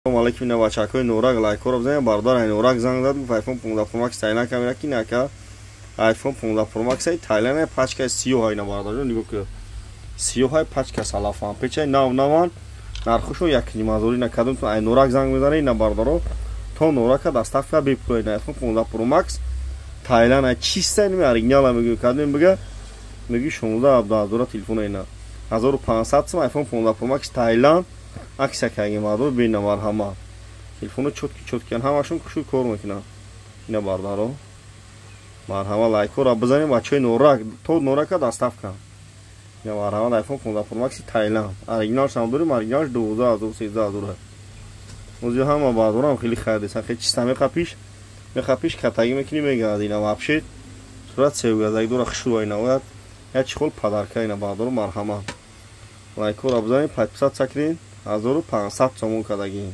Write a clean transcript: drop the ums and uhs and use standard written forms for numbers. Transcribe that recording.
Алейкум, ина бачакҳои Норак, лайкҳоро бизанед. Бародар ай Норак занг зад, гуфт, iPhone 15 Pro Max Тайланд камера ки нака, iPhone 15 Pro Max ай Тайланд, пачка сиёҳ. Ина, бародарҷон, нигоҳ кун, сиёҳ, пачка салафан печай, нав наван, нархошон 1,5 ҳазори. На кадомтон ай Норак занг мезанед, ина, бародаро, то Норака доставка бепул. Ина iPhone 15 Pro Max Тайланд, ай чиста, ними оригинала мегӯ, кадом бига мегӯ, 16 17 ҳазора телефона. Ина 1500 сом iPhone 15 Pro Max Тайланд, акция кардем, бародаро, бина, марҳамат. Телефоно чёткий, чёткий ан, ҳамашон хушуй кор мекунанд. Ина, бародаро, марҳамат, лайкҳоро бизанем. Бачаҳои Норак, то Норака доставка. Ина, марҳамат, iPhone 15 Pro Max Тайланд, оригиналшам дорем, оригиналш 12 ҳазор, 13 ҳазор. Ози ҳама бародарам хеле харидесан, хеле чиста, меқапиш, меқапиш, катагӣ мекунӣ, мегард. Ина вообще сурат севгазак дора, хушрӯ. Ина бояд як чӣ подарка. Ина, бародаро, марҳамат, лайкҳоро бизанед, подписаться кунед. 1500 сомон кардагӣ.